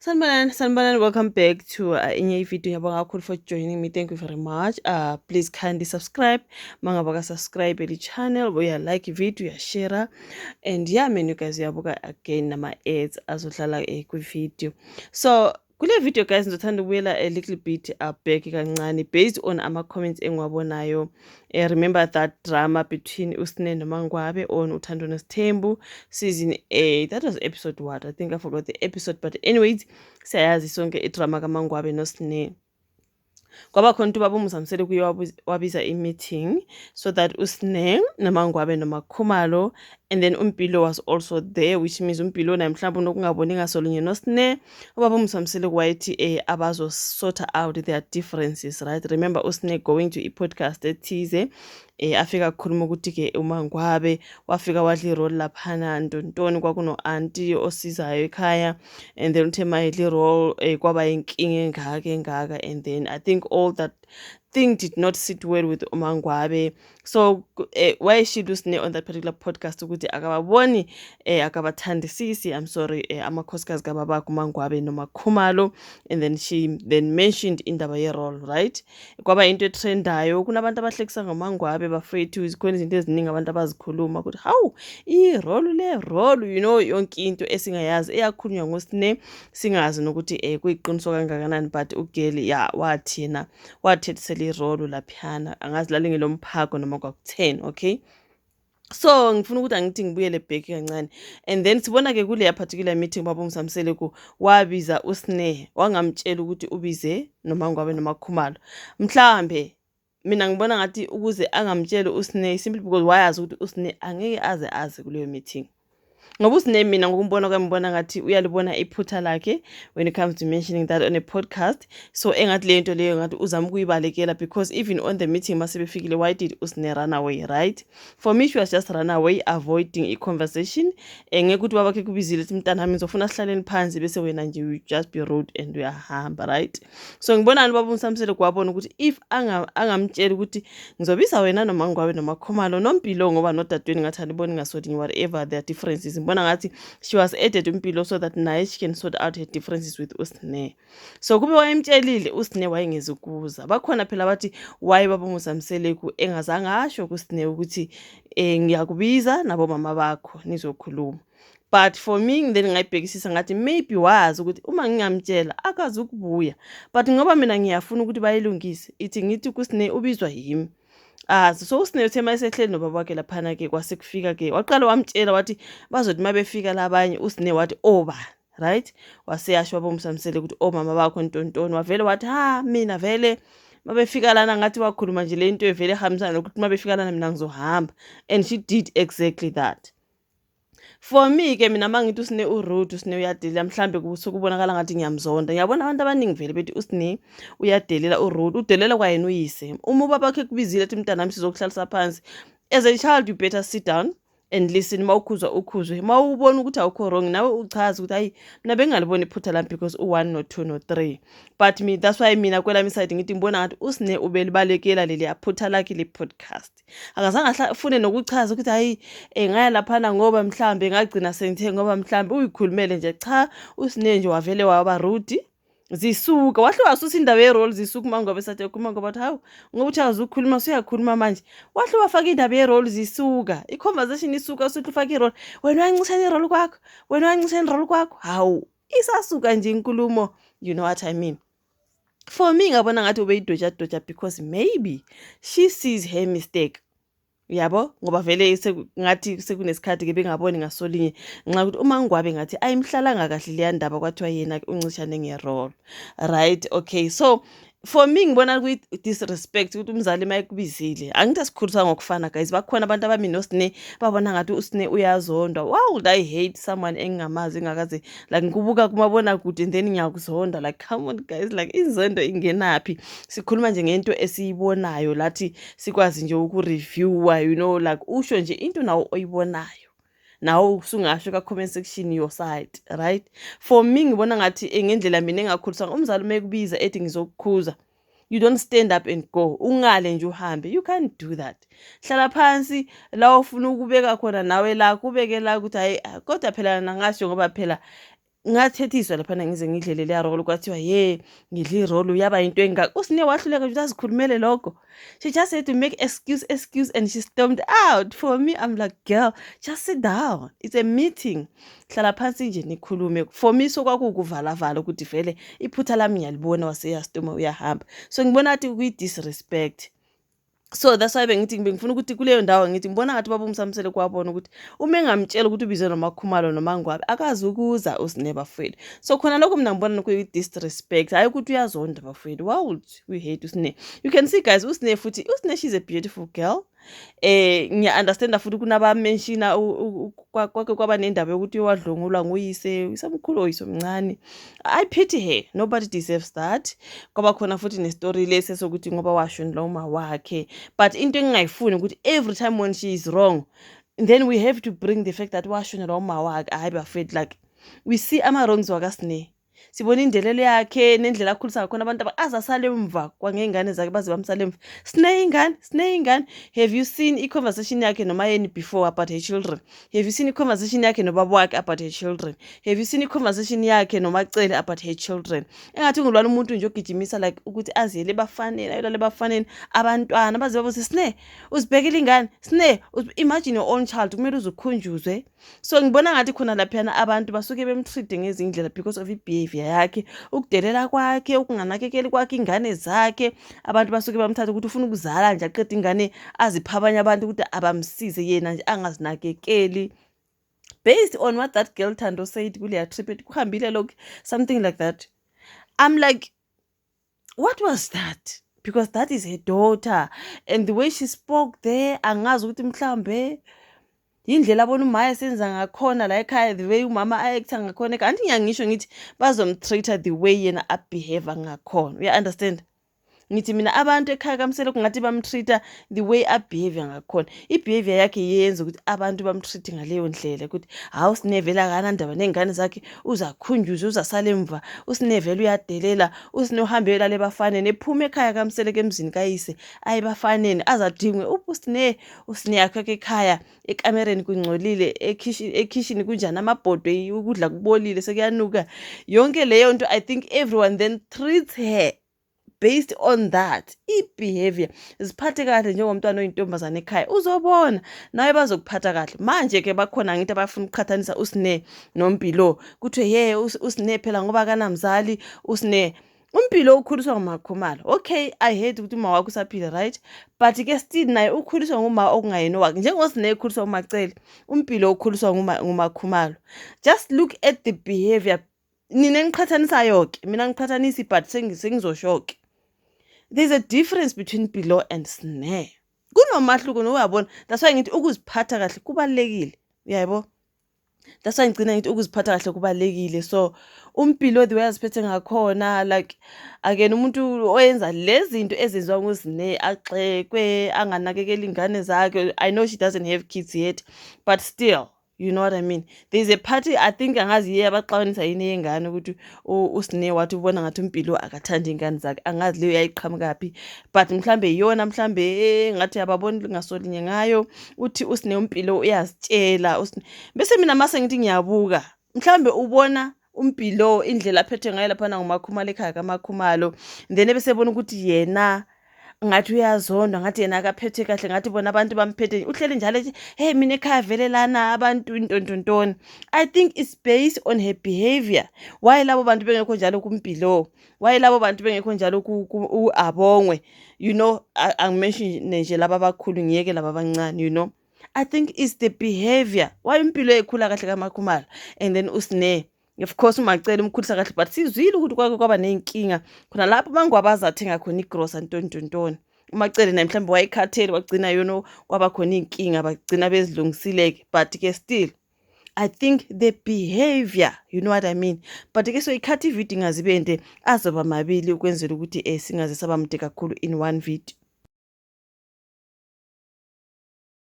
Sanibonani, sanibonani. Welcome back to enye ivideo. Ngiyabonga kakhulu for joining me. Thank you very much. Please kindly subscribe. Mangabe ka subscribe le channel, uya like video, uya share. And yeah, man, you guys uyabuka again nama ads azodlala kwi video. So kule video, guys, ngizothanda ukubuyela a little bit back kancane based on ama comments engiwabonayo. Remember that drama between uSne noMangwabe on Uthando Nesithembu season 8? That was episode what? I think I forgot the episode, but anyways, siyayazi sonke idrama kaMangwabe noSne. Kwaba khona ukuthi ubaba uMusa Mseleku uye wabiza i-meeting so that uSne noMangwabe noMakhumalo, and then uMpilo was also there, which means uMpilo naye mhlawumbe unokungaboni ngasolinye noSne. Ubaba uMusa Mseleku wayethi abazo-sort out their differences, right? Remember uSne going to i-podcast ethize, afika kukhuluma ukuthi-ke uMangwabe wafika wadla i-role laphana ntontoni, kwakuno-anti osizayo ekhaya, and then uthe mayedla i-role kwaba inkinga engaka engaka, and then I think all that thing did not sit well with uMangwabe. So wayeshilo uSne on that particular podcast ukuthi akababoni, akabathandisisi, I'm sorry, amakhosikazi kababakhe uMangwabe noMakhumalo, and then she then mentioned indaba ye-role, right? Kwaba into etrendayo, kunabantu abahlekisa ngoMangwabe. Bafethu, zikhona izinto eziningi abantu abazikhuluma ukuthi hawu, i-role le role, yonke into esingayazi eyakhulunywa ngoSne, singazi nokuthi kuyiqiniso kangakanani, but ugeli ya wathi yena wathethisela i-role laphiyana, angazi lalingelomphako noma kwakutheni. Okay, so ngifuna ukuthi angithi ngibuyele back kancane, and then sibona-ke kuleya particular meeting, baba uMusa Mseleku wabiza uSne, wangamtshela ukuthi ubize noMangwabe noMakhumalo. Mhlambe mina ngibona ngathi ukuze angamtsheli uSne, simply because wayazi ukuthi uSne angeke aze aze kuleyo meeting, ngoba uSne, mina ngokumbona kwami, ngibona ngathi uyalibona iphutha lakhe when it comes to mentioning that on a podcast. So engathi leyo nto leyo ngathi uzama ukuyibalekela, because even on the meeting masebefikile, why did uSne run away, right? For me, she was just run away, avoiding i-conversation. Ngeke ukuthi babakhe kubizile ethi, "Mntanami, ngizofuna sihlaleni phansi," bese wena nje you just be rude and uyahamba, right? So ngibonani, baba uMusa Mseleku wabona ukuthi if angamtsheli ukuthi ngizobiza wena noMangwabe noMakhumalo noMpilo, ngoba nodadweni ngathi aliboni ngasolinye, whatever their differences, ngibona ngathi she was added uMpilo so that naye she can sort out her differences with uSne. So kube wayemtshelile uSne, wayengezi ukuza. Bakhona phela bathi why baba uMusa Mseleku engazange asho kuSne ukuthi ngiyakubiza nabomama bakho nizokhuluma. But for me, then ngayibhekisisa ngathi maybe wazi ukuthi uma ngingamtshela akazi ukubuya, but ngoba mina ngiyafuna ukuthi bayilungise, ithi ngithi kuSne ubizwa yimi azi. So uSne uthe uma esehleli nobaba wakhe laphana-ke, kwase kufika-ke, waqala wamtshela, wathi bazothi uma befika labanye, uSne wathi obani, right? Waseyasho baba uMusa Mseleku ukuthi omama bakho ntontoni, wavele wathi, "Ha, mina vele mabefika lana," ngathi wakhuluma nje le nto evele ehambisana nokuthi mabefika lana mina ngizohamba, and she did exactly that. For me ke mina, uma ngithi uSne urude, uSne uyadelela, mhlambe sokubonakala ngathi ngiyamzonda. Ngiyabona abantu abaningi vele bethi uSne uyadelela, urude, udelela kwayena uyise. Uma ubaba wakhe kubizile ethi, "Mntanami, sizokuhlalisa phansi," as a child you better sit down and listen. Uma ukhuzwa, ukhuzwe. Uma ubona ukuthi awukho wrong, nawe uchaze ukuthi, "Hayi, mina bengingaliboni iphutha lami because u-one no-two no-three." But me, that's why mina kwelami iside ngithi ngibona ngathi uSne ubelibalekela leliya phutha lakhe le-podcast. Akazange afune nokuchaza ukuthi, "Hayi, ngaya laphana ngoba mhlambe ngagcina sengithe," ngoba mhlambe uyikhulumele nje. Cha, uSne nje wavele waba rude zisuka, wahle wasusa indaba ye-role zisuka. Uma ngoba esathi ekhuluma, ngoba wathi, "Hawu, ngoba uthi akazukukhuluma, usuyakhuluma manje." Wahle wafaka indaba ye-role zisuka, i-conversation isuka usuthi ufaka i-role, "Wena wancishana i-role kwakho, wena wancishana i-role kwakho." Hawu, isasuka nje inkulumo, you know what I mean? For me, ngabona ngathi ubeyidoja doja because maybe she sees her mistake, yabo, ngoba vele ngathi sekunesikhathi-ke bengaboni ngasolinye, nxa ukuthi uma ngwabe ngathi ayimhlalanga kahle leya ndaba kwathiwa yena uncishane nge-role, right? Okay, so for me ngibona kuyi-disrespect ukuthi umzali uma ekubizile, angithi asikhuliswa ngokufana, guys. Bakhona abantu abami noSne babona ngathi uSne uyazondwa. Why would I hate someone engingamazi, engakaze like ngikubuka kumabonakude and then ngiyakuzonda? Like, come on, guys, like inzondo ingenaphi? Sikhuluma nje ngento esiyibonayo lathi, sikwazi nje ukureviewa, like usho nje into nawo oyibonayo, nawe usungasho ka-comment section your side, right? For me, ngibona ngathi ngendlela mina engakhuliswa, umzali uma ekubiza ethi ngizokukhuza, you don't stand up and go, ungale nje uhambe. You can't do that. Hlala phansi la ufuna ukubeka khona nawe, la kubeke la ukuthi, "Hayi, kodwa phela nangasho ngoba phela." Ngathethiswa laphana ngize ngidle leliya roll, kwathiwa ye ngidle i-roll yaba into engaka. USine wahluleka nje ukuthi azikhulumele lokho. She just had to make excuse, excuse, and she stormed out. For me, I'm like, "Girl, just sit down, it's a meeting, hlala phansi nje nikhulume." For me, so kwakuwukuvalavala ukuthi vele iphutha lami ngiyalibona, waseyastoma uyahamba. So ngibona ngathi kuyi-disrespect. So that's why bengithi bengifuna ukuthi kuleyo ndawo ngithi ngibona ngathi baba uMusa Mseleku wabona ukuthi uma engamtshela ukuthi ubizwe noMakhumalo noMangwabe, akazi ukuza uSine, bafowethu. So khona lokho mina ngibona kuyi-disrespect, hhayi ukuthi uyazonda, bafowethu. Why would we hate uSine? You can see, guys, uSine futhi, uSine, she's a beautiful girl. Ngiya-understanda futhi kunabamenshina kwake kwaba nendaba yokuthi wadlwengulwa nguyise, uyisemkhulu, oyisomncane. I pity her, nobody deserves that. Kwaba khona futhi nestori lesi sokuthi ngoba washonelwa uma wakhe. But into engingayifuni ukuthi every time when she is wrong, then we have to bring the fact that washonelwa uma wakhe. Hayi bafethu, like, we see ama-wrongs wakaSine, sibona indelelo yakhe nendlela akhulisa ngakhona abantu aze asale emva kwangey'ngane zakhe, baze bamsale emva. Sine ingane, sine ingane. Have you seen i-conversation yakhe noMayeni before about her children? Have you seen i-conversation yakhe nobaba wakhe about her children? Have you seen i-conversation yakhe noMacele about her children? Engathi ngulwana umuntu nje ogijimisa like ukuthi aziyele ebafaneni, ayolala ebafaneni, abantwana baze babuze, "Sine, uzibhekile ingane? Sine." Imagine your own child kumele uze ukhunjuzwe. So ngibona ngathi khona laphiyana abantu basuke bemtreat ngezindlela because of i-behavior yakhe, ukudelela kwakhe, ukunganakekeli kwakhe ingane zakhe. Abantu basuke bamthatha ukuthi ufuna ukuzala nje aqede ingane, aziphe abanye abantu ukuthi abamsize, yena nje angazinakekeli, based on what that girl Thando said kuleya trip kuhambile lokhu, something like that. I'm like, what was that? Because that is her daughter, and the way she spoke there, angazi ukuthi mhlambe yindlela abona umama esenza ngakhona la ekhaya, the way umama a-acta ngakhona. Kanti ngiyangisho ngithi bazomtreat-a the way yena abehave ngakhona, uya-understand? Ngithi mina abantu ekhaya kaMseleku kungathi bamtreat-a the way abehave ngakhona. I-behavior yakhe yenza ukuthi abantu bamtreat ngaleyo ndlela, ukuthi hawu, uSinevele akanandaba ney'ngane zakhe, uzakhunjuzwe, uzasala emva, uSinevele uyadelela, uSine uhambe uyolala ebafaneni, ephuma ekhaya kaMseleku, emzini kayise, aye ebafaneni, azadingwe uphi uSine? USine akekho ekhaya, ekamereni kungcolile, ekhishini kunjani, amabhodwe ukudla kubolile, sekuyanuka, yonke leyo nto. I think everyone then treats her based on that i-behavior. Ziphathe kahle njengomntwana oyintombazane ekhaya, uzobona nawe bazokuphatha kahle. Manje-ke bakhona ngithi abafuna ukuqhathanisa uSine noMpilo, kuthiwe ye uSine phela ngoba akanamzali uSine, uMpilo ukhuliswa nguMakhumalo. Okay, I heard ukuthi uma wakho usaphila, right? But-ke still naye ukhuliswa nguma okungayena owakhe, njengoSine ekhuliswa uMacele, uMpilo ukhuliswa nguMakhumalo. Just look at the behavior nina eniqhathanisayo-ke. Mina ngiqhathanisi, but sengizosho-ke, there's a difference between Mpilo and Sne, kunomahluko nowuyabona. That's why ngithi ukuziphatha kahle kubalulekile, uyayabo? That's why ngigcina ngithi ukuziphatha kahle kubalulekile. So uMpilo, the way aziphethe ngakhona, like, akena umuntu oyenza lezi zinto ezenziwa nguSine, agxekwe, anganakekeli ingane zakhe. I know she doesn't have kids yet, but still, you know what I mean? There's a party, I think, angazi yiye abaxabanisa yini yengane, ukuthi uSine wathi ubona ngathi uMpilo akathandi ingane zakhe. Angazi leyo yayiqhamukaphi, but mhlambe iyona, mhlambe ngathi ababoni ngasolinye ngayo. Uthi uSine uMpilo uyazitshela. Bese mina mase ngithi ngiyabuka, mhlambe ubona uMpilo indlela aphethe ngayo laphana nguMakhumalo, ekhaya kaMakhumalo, then ebese ebona ukuthi yena ngathi uyazondwa, ngathi yena akaphethe kahle, ngathi bona abantu bamphethe, uhleli njalo ethi, "Hey, mina ekhaya vele lana abantu intontontoni." I think it's based on her behavior. Why labo bantu bengekho njalo kuMpilo? Why labo bantu bengekho njalo ku-Abongwe? Angimention nje laba abakhulu, ngiyeke laba abancane. I think it's the behavior. Why uMpilo ekhula kahle kaMakhumalo and then uSine, of course uMacele umkhulisa kahle, but sizwile ukuthi kwake kwaba ney'nkinga khona lapho bangwabaza athenga khona igrosa, ntontontoni. UMacele naye mhlawumbe wayekhathele, wagcina kwaba khona iy'nkinga, bagcina bezilungisile-ke. But-ke still, I think the behavior, you know what I mean? But-ke soyikhatha ividiyo ingaze ibe nde, azoba mabili ukwenzela ukuthi singaze saba mude kakhulu in one video.